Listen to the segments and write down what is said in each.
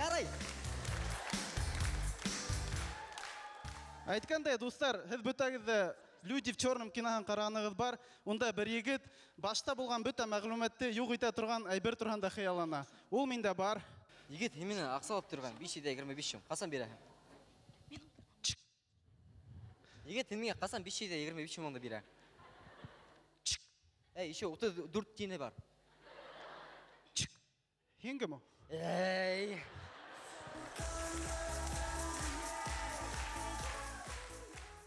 Ярай. Әйткәндәй, дуҫтар, һеҙ бөтәгеҙ ҙә Люди в черном киноһын ҡарағанығыҙ бар. Унда бер егет башта булған бөтә мәғлүмәтте юҡ итә торған әйбер тураһында хыяллана. Ул миндә бар. Егет, һин минән аҡса алып торған 525 һум. Ҡасан бирәһең? Егет, һин миңә ҡасан 525 һумыңды бирәһең? Эй, еще 34 тине бар. Һин кем ул? Эй!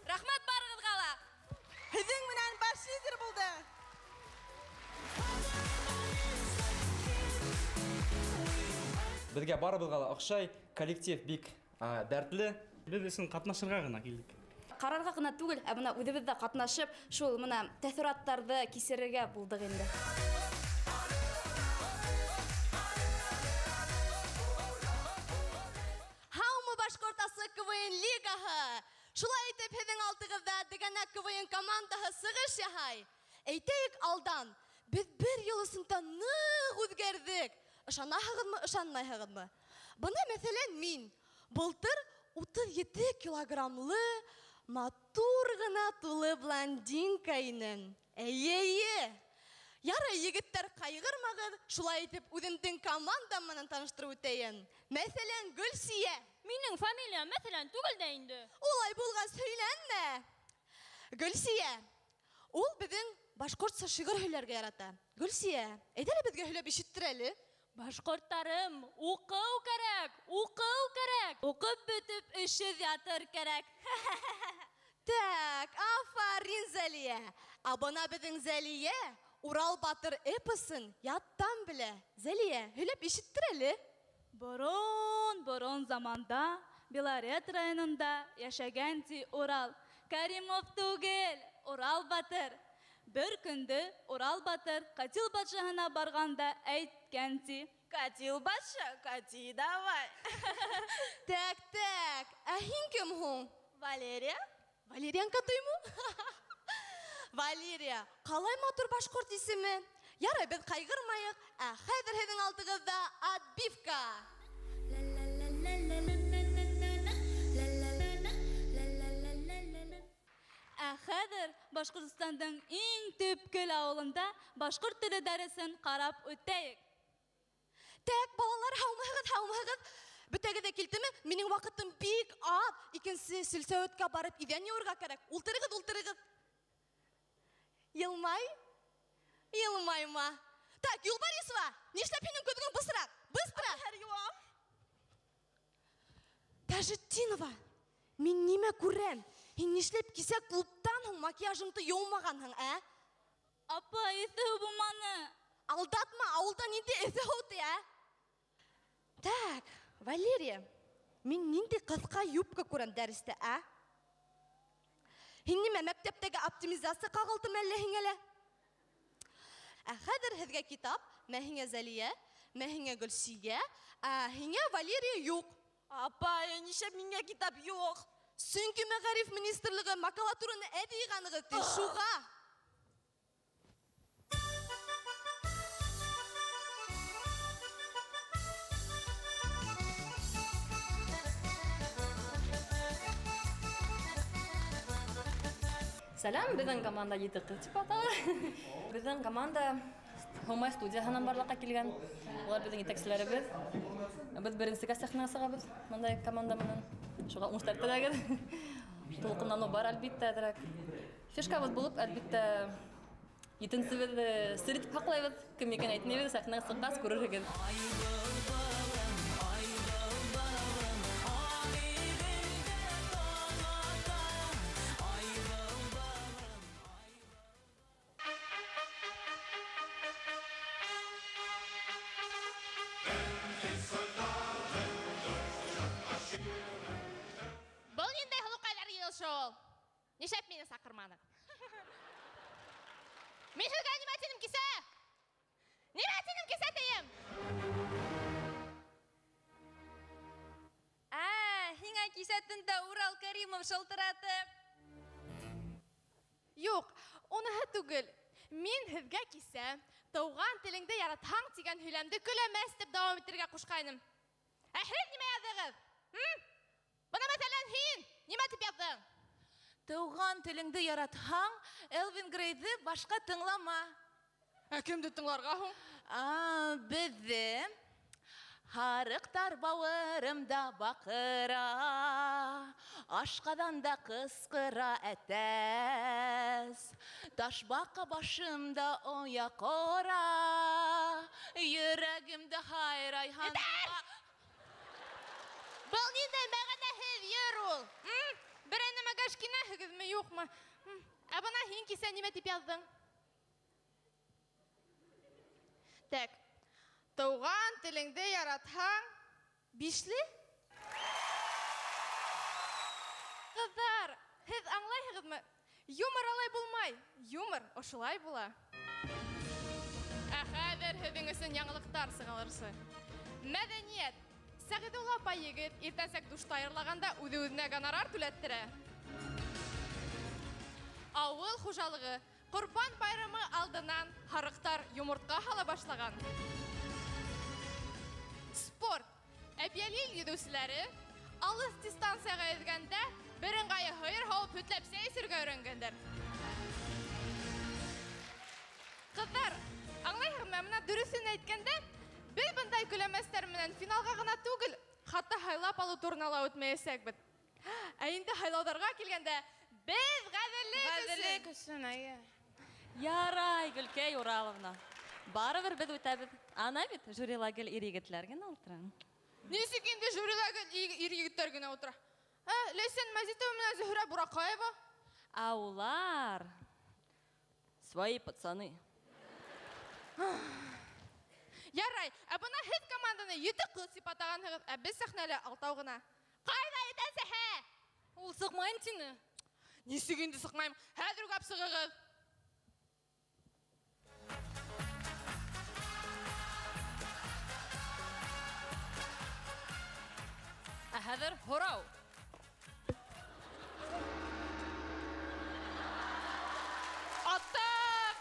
Рәхмәт барығыҙға ла! Һеҙҙең менән Башизер булды. Беҙгә барыбыҙға ла оҡшай, коллектив бик дәртле. Беҙ өсөн ҡатнашырға ғына килдек. Ҡарарға ғына түгел, ә бына үҙебеҙ ҙә ҡатнашып, шул бына тәьҫораттарҙы кисерергә булдыҡ инде. Һаумы, Башҡорт Асы КВН лигаһы! Шулай итеп, һеҙҙең алдығыҙҙа Дегәнәк КВН командаһы сығыш яһай. Әйтәйек алдан, беҙ бер йыл эсендә ныҡ үҙгәрҙек. Ышанаһығыҙмы, ышанмайһығыҙмы? Бына, мәҫәлән, мин былтыр 37 килограммлы матур ғына тулы блондинка инем. Эйе-эйе. Ярай, егеттәр, ҡайғырмағыҙ, шулай итеп үҙемдең командам менән таныштырып үтәйем. Мәҫәлән, Гөлсиә. Минең фамилиям мәҫәлән түгел дә инде. Улай булғас һөйләнмә. Гөлсиә, ул беҙҙең башҡортса шиғыр һөйләргә ярата. Гөлсиә, әйҙә лә беҙгә һөйләп ишеттер әле. Башҡорттарым, уҡыу кәрәк, уҡыу кәрәк. Уҡып бөтөп эшһеҙ ятыр кәрәк. Так, афарин, Зәлиә. Ә бына беҙҙең Зәлиә Урал батыр эпосын яттан белә. Зәлиә, һөйләп ишеттер әле. Борон-борон заманда Белорет районында йәшәгән ти Урал. Каримов түгел, Урал батыр. Бер көндө Урал батыр Катил батшаһына барғанда әйткән ти: Катил батша, кати давай. Так, так, ә һин кем һуң? Валерия. Валерьянка тойму? Валерия, ҡалай матур башҡорт исеме. Ярай, беҙ ҡайғырмайыҡ, ә хәҙер һеҙҙең алдығыҙҙа отбивка. Ә хәҙер Башҡортостандың иң төпкөл ауылында башҡорт теле дәресен ҡарап үтәйек. Так, балалар, һаумыһығыҙ, һаумыһығыҙ. Бөтәгеҙ ҙә килдеме? Минең ваҡытым бик аҙ. Икенсе сельсоветҡа барып иҙән йыуырға кәрәк. Ултырығыҙ, ултырығыҙ. Йылмай? Йылмайма. Так, Юлбарисова, нишләп һинең күҙең бысраҡ? Быстро! Тажетдинова, мин нимә күрәм? Һин нишләп кисә клубтан һуң макияжыңды йыумағанһың, ә? Апай, эҫе һыу булманы. Алдатма, ауылда ниндәй эҫе һыу ти, ә? Так, Валерия, мин ниндәй ҡыҫҡа юбка күрәм дәрестә, ә? Һин нимә, мәктәптәге оптимизация ҡағылдымы әллә һиңә лә? Ә хәҙер һеҙгә китап, мә һиңә Зәлиә, мә һиңә Гөлсиә, ә һиңә Валерия юҡ. Апай, нишләп миңә китап юҡ? Сөнки мәғариф министрлығы макулатураны әҙ йыйғанығыҙ ти, шуға. Сәләм, беҙҙең команда ете ҡыҙ тип атала. Беҙҙең команда Һомай студияһынан барлыҡҡа килгән. Улар беҙҙең етәкселәребеҙ. Беҙ беренсегә сәхнәгә сығабыҙ бындай команда менән. Шуға уңыштар теләгеҙ. Тулҡынланыу бар, әлбиттә, әҙерәк. Фишкабыҙ булып, әлбиттә, етенсебеҙҙе сер итеп һаҡлайбыҙ. Кем икәнен әйтмәйбеҙ, сәхнәгә сыҡҡас күрерһегеҙ. Был ниндәй һылыуҡайҙар йыйылышы ул? Нишләп мине саҡырманы? Мин һеҙгә нимә тинем кисә? Нимә тинем кисә тием? Ә, һиңә кисә төндә Урал Кәримов шылтыратып. Юҡ, уныһы түгел. Мин һеҙгә кисә тыуған телеңде яратһаң тигән һөйләмде көләмәс тип дауам итергә ҡушҡайным. Ә һеҙ нимә яҙҙығыҙ? Бына мәҫәлән, һин нимә тип яҙҙың? Тыуған телеңде яратһаң, Элвин Грейҙы башҡа тыңлама. Ә кемде тыңларға һуң? Беҙҙе һарыҡтар бауырымда баҡыра, ашҡаҙанда ҡысҡыра әтәс, ташбаҡа башымда оя ҡора, йөрәгемдә һайрай һандуға. Был ниндәй мәғәнәһеҙ йыр ул? Берәй нәмәгә эшкинәһегеҙме, юҡмы? Ә бына һин кисә нимә тип яҙҙың? Тәк. Тыуған телеңде яратһаң, бишле? Ҡыҙҙар, һеҙ аңлайһығыҙмы? Юмор алай булмай, юмор ошолай була. Ә хәҙер һеҙҙең өсөн яңылыҡтар сығалырсы. Мәҙәниәт. Сәғиҙулла апай егет иртәнсәк душта йырлағанда үҙе-үҙенә гонорар түләттерә. Ауыл хужалығы Ҡорбан байрамы алдынан һарыҡтар йомортҡа һала башлаған. Спорт. Әбйәлил йөҙөүселәре алыҫ дистанцияға йөҙгәндә бер ыңғайы һыйыр һауып һөтләп сәй эсергә өйрәнгәндәр. Ҡыҙҙар, аңлайһығыҙмы, бына дөрөҫөн әйткәндә, беҙ бындай көләмәстәр менән финалға ғына түгел, хатта һайлап алыу турына ла үтмәйәсәкбеҙ. Ә инде һайлауҙарға килгәндә, беҙ ғәҙеллек өсөн. Ғәҙеллек өсөн, эйе. Ярай, Гөлкәй Ураловна. Барыбер беҙ үтәбеҙ. Ана бит жюрила гел ир-егетләр генә ултыра. Нисек инде жюрила гел ир-егеттәр генә ултыра? Ләйсән Мәзитова менән Зөһрә Бураҡаева. Ә улар свои пацаны. Ярай, ә бына һеҙ команданы 7 ҡыҙ тип атағанһығыҙ, ә беҙ сәхнәлә 6 ғына. Ҡайҙа етәнсеһе? Ул сыҡмайым тине. Нисек инде сыҡмайым? Хәҙер үк сығығыҙ. Ә хәҙер һорау. Аттыҡ!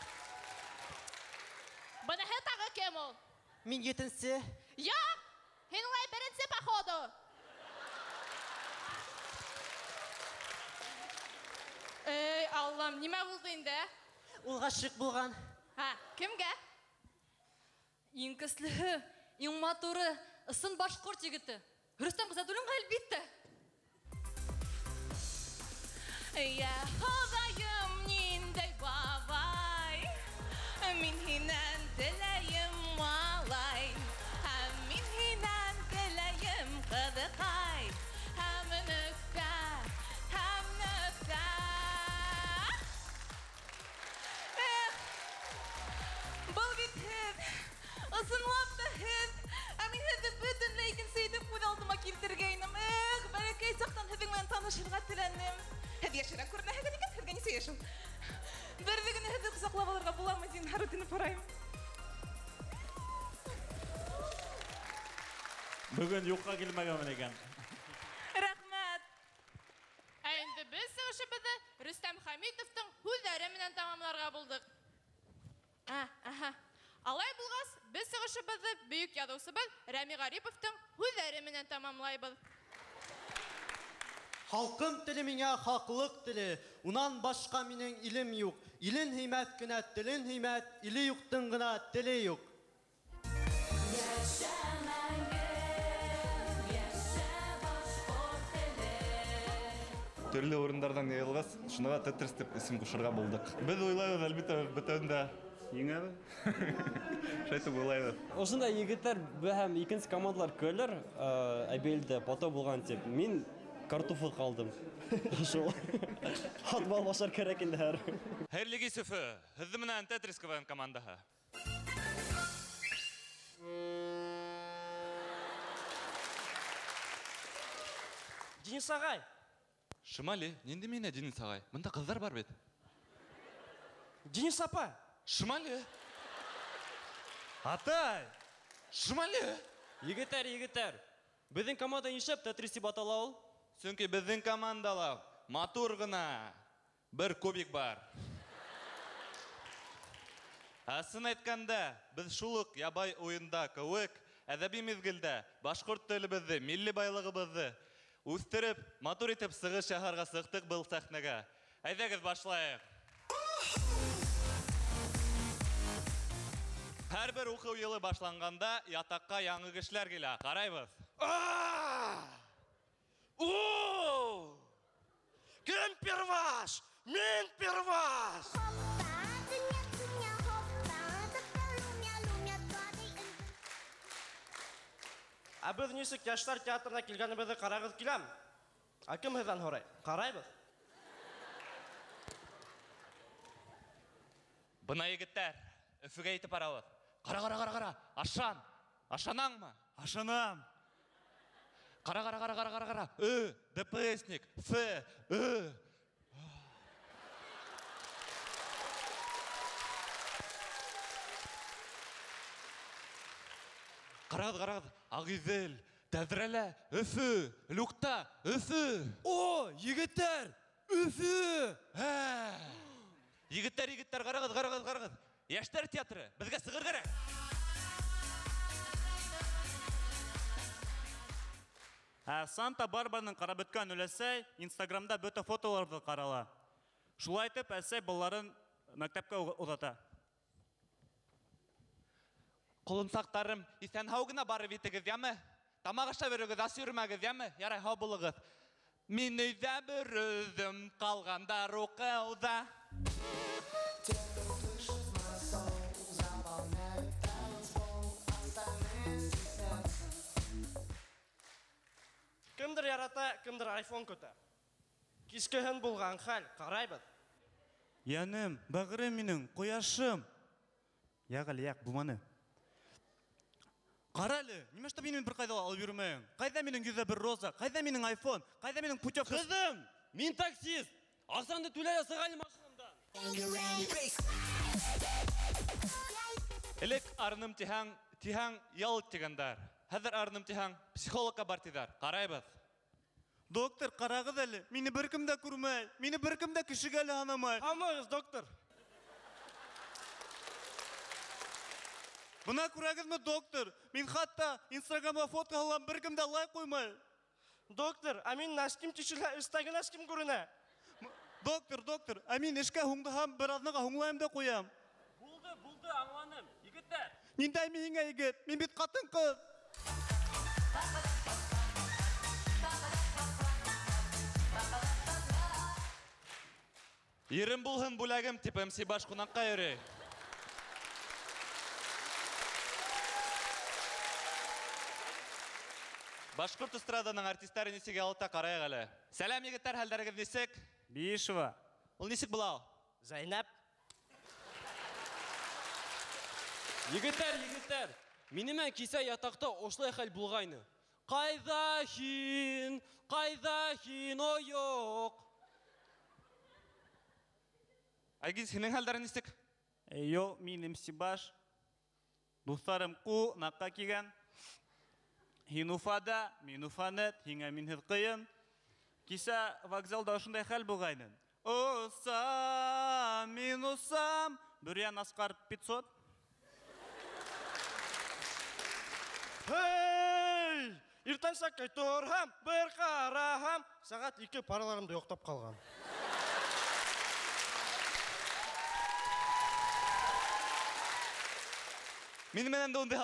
Быныһы тағы кем ул? Мин етенсе. Юҡ, һин улай беренсе походу. Эй, Аллам, нимә булды инде? Ул ғашиҡ булған. Һа, кемгә? Иң көслөһө, иң матуры, ысын башҡорт егете. Рөстәм Ғизәтуллинға, әлбиттә. Йә Хоҙайым, ниндәй бабай, мин һинән теләйем малай, һәм мин һинән теләйем ҡыҙыҡай, һәм нөктә, һәм нөктә. Эх, был бит һеҙ, ысынлап та һеҙ. Ә мин һеҙҙе бөтөнләй икенсе итеп күҙ алдыма килтергәйнем. Эх, бәләкәй саҡтан һеҙҙең менән танышырға теләнем. Һеҙ йәшерәк күренәһегеҙ икән, һеҙгә нисә йәш ул? Берҙе генә һеҙҙе ҡосаҡлап алырға буламы, зинһар үтенеп һорайым. Бөгөн юҡҡа килмәгәнмен икән. Рәхмәт. Ә инде беҙ сығышыбыҙҙы Рөстәм Хәмитовтың һүҙҙәре менән тамамларға булдыҡ. Аһа. Алай булғас, беҙ сығышыбыҙҙы бөйөк яҙыусыбыҙ Рәми Ғариповтың һүҙҙәре менән тамамлайбыҙ. Халҡым теле миңә хаҡлыҡ теле, унан башҡа минең илем юҡ. Илен һөймәҫ кенә телен һөймәҫ, иле юҡтың ғына теле юҡ. Йәшә мәңге, йәшә башҡорт теле. Төрлө урындарҙан йыйылғас, шуныға Тетрис тип исем ҡушырға булдыҡ. Беҙ уйлайбыҙ, әлбиттә, бөтәһен дә еңәбеҙ. Шулай итеп уйлайбыҙ. Ошондай егеттәр һәм икенсе командалар көлөр, Әбейелдә потоп булған тип. Мин картофыл ҡалдым. Шул. Һатып алып ашар кәрәк инде һәр. Хәйерле кис, Өфө. Һеҙҙе менән Тетрис КВН командаһы. Денис ағай. Шымали, ниндәй мине Денис ағай? Бында ҡыҙҙар бар бит. Денис апа. Шымали. Атай. Шымали. Егеттәр, егеттәр. Беҙҙең команда нишләп Тетрис тип атала ул? Сөнки беҙҙең командала матур ғына бер кубик бар. Ә сын әйткәндә, беҙ шул уҡ ябай уйында кеүек әҙәби миҙгелдә башҡорт телебеҙҙе, милли байлығыбыҙҙы үҫтереп, матур итеп сығыш яһарға сыҡтыҡ был сәхнәгә. Әйҙәгеҙ башлайыҡ. Һәр бер уҡыу йылы башланғанда ятаҡҡа яңы кешеләр килә. Ҡарайбыҙ. Кем перваш? Мин перваш! Ә беҙ нисек йәштәр театрына килгәнебеҙҙе ҡарағыҙ киләм. Ә кем һеҙҙән һорай? Ҡарайбыҙ. Бына егеттәр, Өфөгә итеп барабыҙ. Ҡара, ҡара, ҡара, ҡара. Ашан. Ашанаңмы? Ашанам. Ҡара, ҡара, ҡара, ҡара, ҡара, ҡара. Ө, ДПСник, Ф, Ө. Ҡарағыҙ, ҡарағыҙ. Ағиҙел, Тәҙрәлә, Өфө, Люкта, Өфө. О, егеттәр, Өфө. Егеттәр, егеттәр, ҡарағыҙ, ҡарағыҙ, ҡарағыҙ. Йәштәр театры, беҙгә сығыр кәрәк. Ә Санта-Барбараның ҡарап бөткән өләсәй Инстаграмда бөтә фотоларҙы ҡарала. Шулай итеп, әсәй балаларын мәктәпкә оҙата. Ҡолонсаҡтарым, иҫән-һау гына барып етегеҙ, яме? Тамаҡ ашап йөрөгөҙ, ас йөрөмәгеҙ, яме? Ярай, һау булығыҙ. Мин өйҙә бер үҙем, ҡалғандар уҡыуҙа. Кемдер ярата, кемдер айфон көтә. Кискеһен булған хәл, ҡарайбыҙ. Йәнем, бәғерем минең, ҡояшым. Яҡ әле, яҡ, булманы. Ҡара әле, нимә эшләп мине бер ҡайҙа ла алып йөрөмәйһең? Ҡайҙа минең 101 роза? Ҡайҙа минең айфон? Ҡайҙа минең путевка? Ҡыҙым, мин таксист. Аҡсаңды түләй сыға әле машинамдан. Элек арыным тиһәң, тиһәң ял ит тигәндәр. Хәҙер арыным тиһәң, психологҡа бар тиҙәр. Ҡарайбыҙ. Доктор, ҡарағыҙ әле, мине бер кем дә күрмәй, мине бер кем дә кешегә лә һанамай. Һаумыһығыҙ, доктор. Бына күрәгеҙме, доктор? Мин хатта Инстаграмға фото һалам, бер кем дә лайк ҡуймай. Доктор, ә мин носким тишелә, өҫтәге носким күренә. Доктор, доктор, ә мин эшкә һуңдаһам, бер аҙнаға һуңлайым да ҡуям. Булды, булды, аңланым. Егеттәр. Ниндәй мин һиңә егет? Мин бит ҡатын-ҡыҙ. Ирем булһын бүләгем тип МС баш ҡунаҡҡа йөрөй. Башҡорт эстраданың артистары нисек ялта ҡарайыҡ әле. Сәләм, егеттәр, хәлдәрегеҙ нисек? Бишева. Ул нисек була ул? Зәйнәп. Егеттәр, егеттәр, минең менән кисә ятаҡта ошолай хәл булғайны. Ҡайҙа һин, ҡайҙа һин, о юҡ. Айгиз, һинең хәлдәрең нисек? Йо, мин МС баш. Дуҫтарым ҡунаҡҡа килгән. Һин Уфада, мин Уфанет, һиңә минһеҙ ҡыйын. Кисә вокзалда ошондай хәл булғайны. Осам, мин осам. Бөрйән Асҡар 500. Эй! Иртән сәкәй торһам, бер ҡараһам, сәғәт 2 параларымды йоҡлап ҡалған. Минең менән дә ундай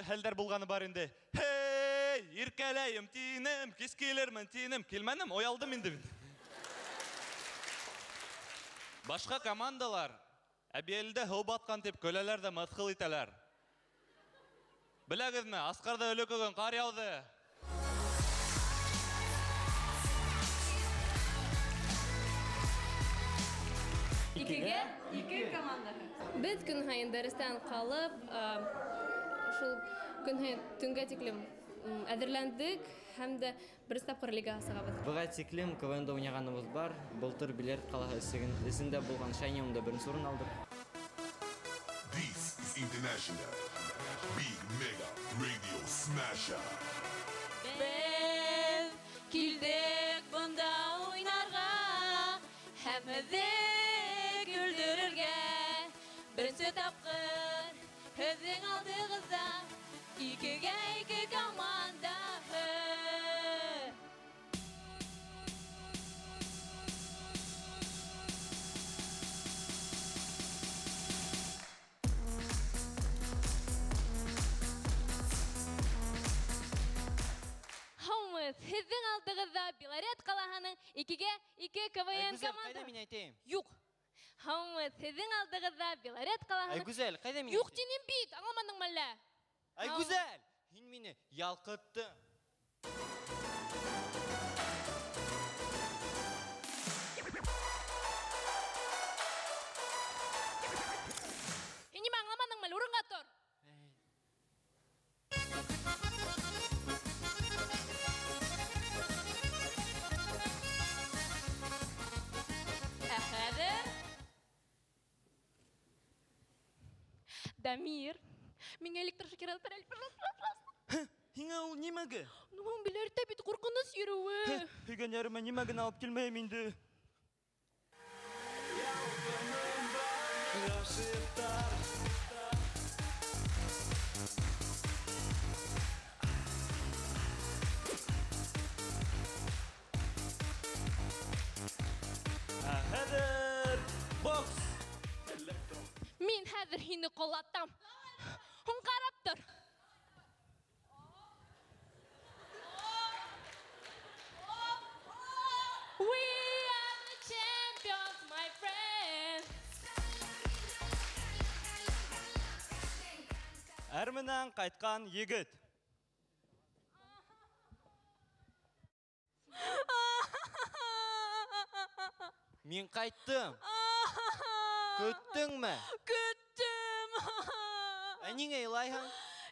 хәлдәр булғаны бар инде. Эй, иркәләйем тинем, кис килермен тинем, килмәнем, оялдым инде бит. Башҡа командалар Әбйәлилдә һыу батҡан тип көләләр ҙә мыҫҡыл итәләр. Беләгеҙме, Асҡарҙа өлө көгөн ҡар яуҙы. Икегә ике командаһы. Беҙ көн һайын дәрестән ҡалып, шул көн һайын төнгә тиклем әҙерләндек һәм дә беренсе тапҡыр лигаға сығабыҙ. Быға тиклем КВН-да уйнағаныбыҙ бар. Былтыр Биләрт ҡалаһы эсендә булған Шайниумда беренсе урын алдыҡ. This is International Big Mega Radio Smasher. Беҙ килдек бында уйнарға һәм һеҙҙе көлдөрөргә. Беренсе тапҡыр һеҙҙең алдығыҙҙа 2-2 командаһы. Һеҙҙең алдығыҙҙа Белорет ҡалаһының 2-2 КВН команда. Ҡайҙа мин әйтәйем? Юҡ. Һаумыҙ, һеҙҙең алдығыҙҙа Белорет ҡалаһының... Айгүзәл, ҡайҙа мин? Юҡ тинем бит, аңламаныңмы әллә? Айгүзәл, һин мине ялҡыттың. Һин нимә аңламаныңмы әллә? Урынға тор. Дамир, миңә электрошокер алып бер әле, пожалуйста, пожалуйста. Һиңә ул нимәгә? Ну, Белореттә бит ҡурҡыныс йөрөүе. Һөйгән яремә нимә генә алып килмәйем инде. Ә хәҙер бокс. Мин хәҙер һине ҡолатам. Һуң ҡарап тор. We are the champions, my friend. Әрменән ҡайтҡан егет. Мин ҡайттым. Көттөңмө? Көттөм. Ә ниңә илайһың?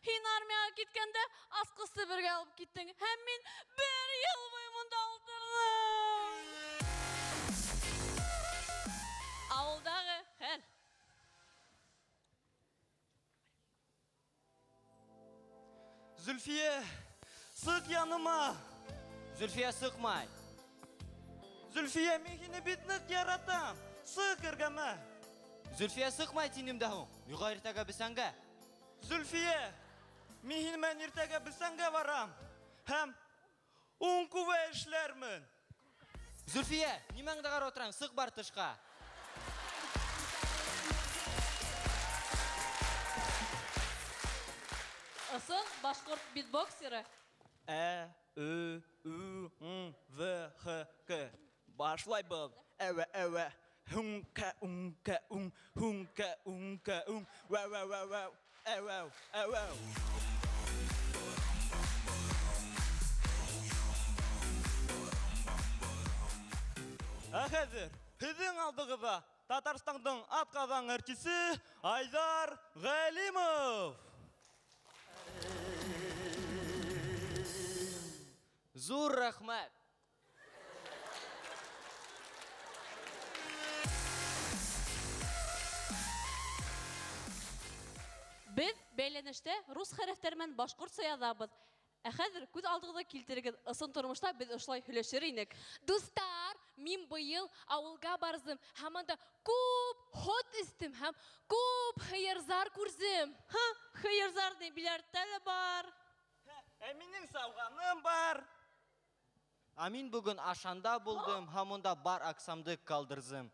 Һин армияға киткәндә асҡысты бергә алып киттең. Һәм мин бер йыл буйы монда ултырҙым. Ауылдағы хәл. Зөлфиә, сыҡ яныма. Зөлфиә сыҡмай. Зөлфиә, мин һине бит ныҡ яратам. Сыҡ эргәмә. Зөлфиә сыҡмай тинем дә һуң. Юға иртәгә бесәнгә. Зөлфиә, мин һинең менән иртәгә бесәнгә барам. Һәм ун күбә эшләрмен. Зөлфиә, нимәңде ҡарап ултыраң? Сыҡ бар тышҡа. Ысын башҡорт битбоксеры. Ә, Ö, Ü, Ң, В, Х, К. Башлайбыҙ. Әүә, әүә. Һүңкә, үңкә, үң, һүңкә, үңкә, үң, вәү, вәү, вәү, вәү, әү, әү, әү. Ә хәҙер һеҙҙең алдығыҙҙа Татарстандың атҡаҙанған артисы Айҙар Ғәлимов. Ҙур рәхмәт. Беҙ бәйләнештә рус хәрефтәре менән башҡортса яҙабыҙ. Ә хәҙер күҙ алдығыҙға килтерегеҙ, ысын тормошта беҙ ошолай һөйләшер инек. Дуҫтар, мин быйыл ауылға барҙым һәм анда күп һот эстем һәм күп һыйырҙар күрҙем. Һа, һыйырҙар ни, Белореттә лә бар. Ә минең сауғаным бар. Ә мин бөгөн Ашанда булдым һәм унда бар аҡсамды ҡалдырҙым.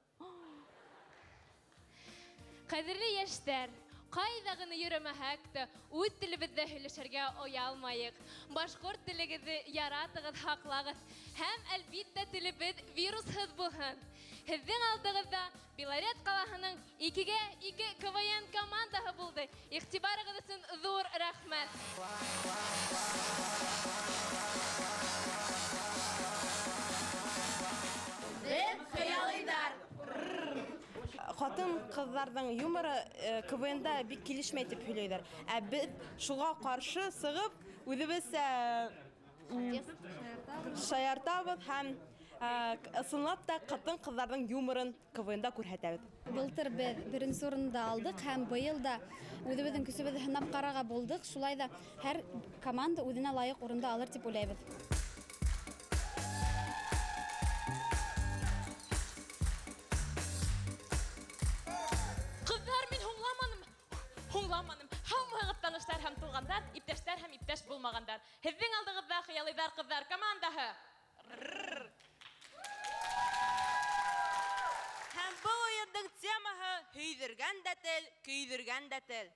Ҡәҙерле йәштәр, ҡайҙа ғына йөрөмәһәк тә, үҙ телебеҙҙә һөйләшергә оялмайыҡ. Башҡорт телегеҙҙе яратығыҙ, һаҡлағыҙ. Һәм әлбиттә телебеҙ вирусһыҙ булһын. Һеҙҙең алдығыҙҙа Белорет ҡалаһының 2-2 КВН командаһы булды. Иғтибарығыҙ өсөн ҙур рәхмәт. Беҙ хыялыйҙар. Ҡатын-ҡыҙҙарҙың юморы КВНда бик килешмәй тип һөйләйҙәр. Ә беҙ шуға ҡаршы сығып, үҙебеҙсә шаяртабыҙ һәм ысынлап та ҡатын-ҡыҙҙарҙың юморын КВНда күрһәтәбеҙ. Былтыр беҙ беренсе урынды алдыҡ һәм быйыл да үҙебеҙҙең көсөбөҙҙө һынап ҡарарға булдыҡ. Шулай ҙа һәр команда үҙенә лайыҡ урынды алыр тип уйлайбыҙ. Ҡыҙҙар, мин һуңламаным. Һуңламаным. Һаумыһығыҙ, таныштар һәм туғандар. булғандар, иптәштәр һәм иптәш булмағандар. Һеҙҙең алдығыҙҙа Хыялыйҙар ҡыҙҙар командаһы. Һәм был уйындың темаһы һөйҙөргән дә тел, көйҙөргән дә тел.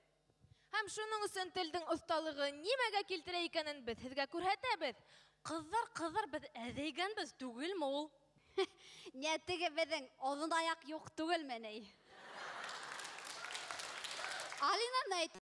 Һәм шуның өсөн телдең оҫталығы нимәгә килтерә икәнен беҙ һеҙгә күрһәтәбеҙ. Ҡыҙҙар, ҡыҙҙар, беҙ әҙәйгәнбеҙ түгелме ул? Ни теге беҙҙең оҙон аяҡ юҡ түгелме ни? Алина әйт.